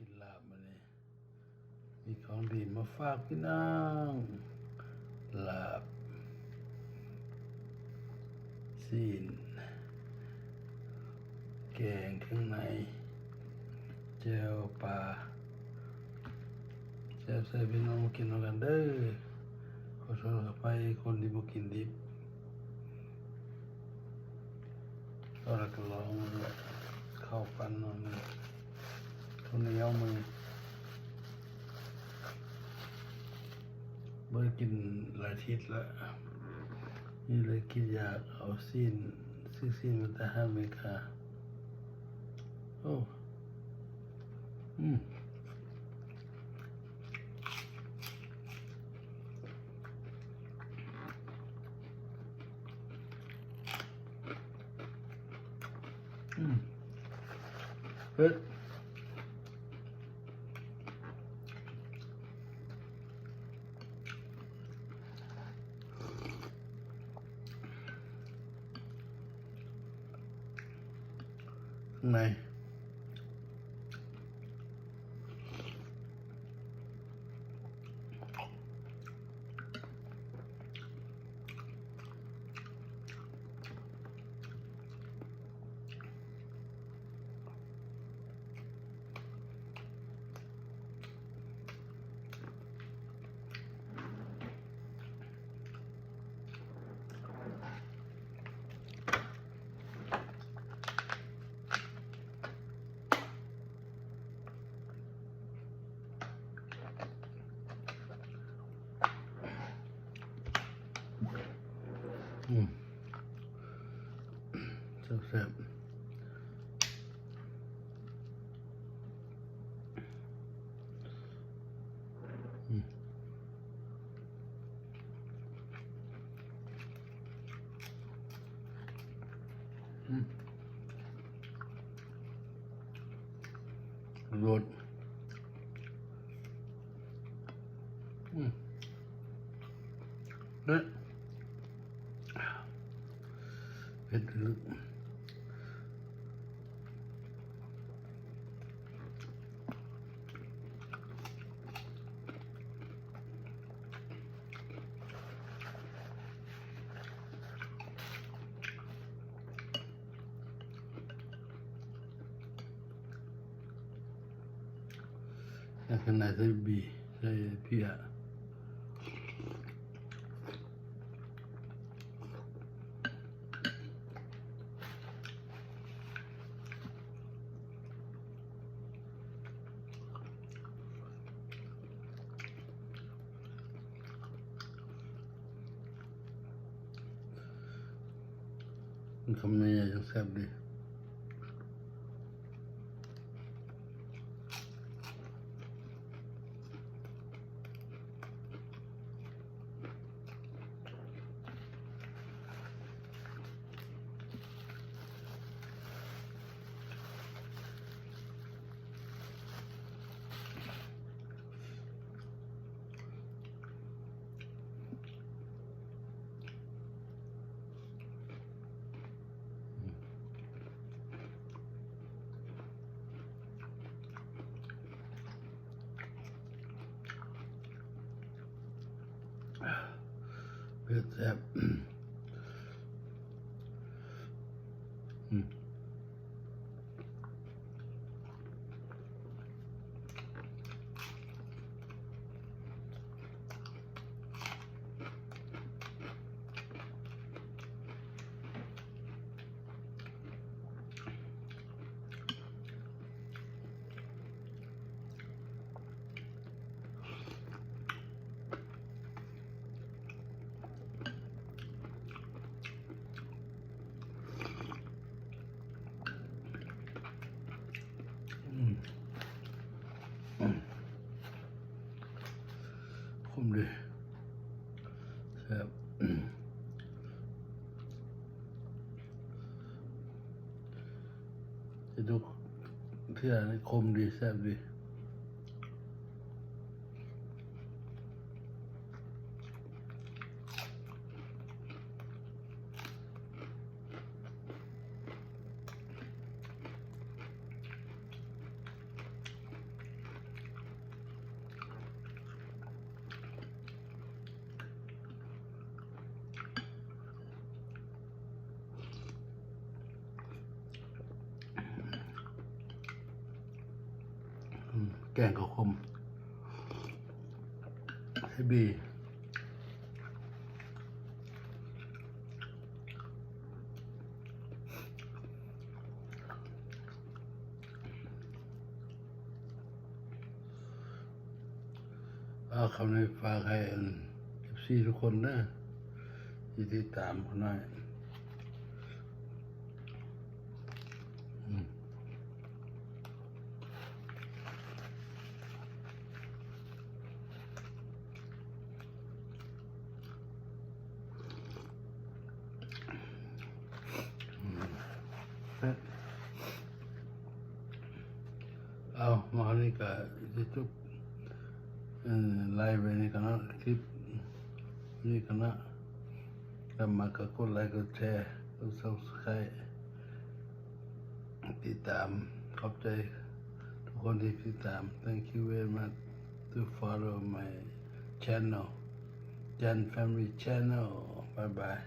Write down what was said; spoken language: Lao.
ກິນລາບມື້ນີ້ ມີຂອງດີມາຝາກພີ່ນ້ອງ ລາບ ຊີ້ນ ແກງເຄື່ອງໃນ ແຈ່ວປາ ແຊບໆ ພີ່ນ້ອງມາກິນນຳກັນເດີ້. ຂໍໂທດຂໍອະໄພຄົນທີ່ບໍ່ກິນດິບ. ເອົາລະກະລອງເຂົ້າປັ່ນເນາະ ເຂົ້າໜຽວມື້ ບໍ່ໄດ້ກິນຫຼາຍທິດລະ ນີ້ເລີຍຄິດຢາກເອົາຊີ້ນ ຊື້ຊີ້ນມາແຕ່ຮ້ານອາເມລິກາ. ໂອ້ ອືມ ອືມ ເຮັດ ຂ້າງໃນ ອືມ ແຊບໆ. ອືມ ອືມ ລົດ ອືມ ເດັດ ເຜັດລຶກ. ແລ້ວຂ້າງໃນໃສ່ບີ ໃສ່ເພຍ. ຄຳໃຫຍ່ໆ ຈັ່ງແຊບເດ. ເຜັດແຊບ ອືມ. ອືມ ອືມ ຂົມດີ ແຊບ ເຮັດທຸກເທື່ອນີ້ ຂົມດີ ແຊບດີ. ອ ກງເຂົ້າຂົມ ເຮັດບີ. ເອົາຄຳນີ້ຝາກໃຫ້ອັນ ເອັຟຊີ ທຸກຄົນເດີ ທີ່ຕິດຕາມຂ້ານ້ອຍ. ອືມ ເອົາ ມານີ້ກະຊິຈົບ ເອີ ໄລຟ໌ໄວ້ນີ້ກ່ອນເນາະ ຄລິບນີ້ກ່ອນເນາະ. ຖ້າມັກກໍກົດໄລຄ໌ ກົດແຊ ກົດ Subscribe ຕິດຕາມ. ຂອບໃຈທຸກຄົນທີ່ຕິດຕາມ. Thank you very much to follow my channel, Jan Family Channel. Bye bye.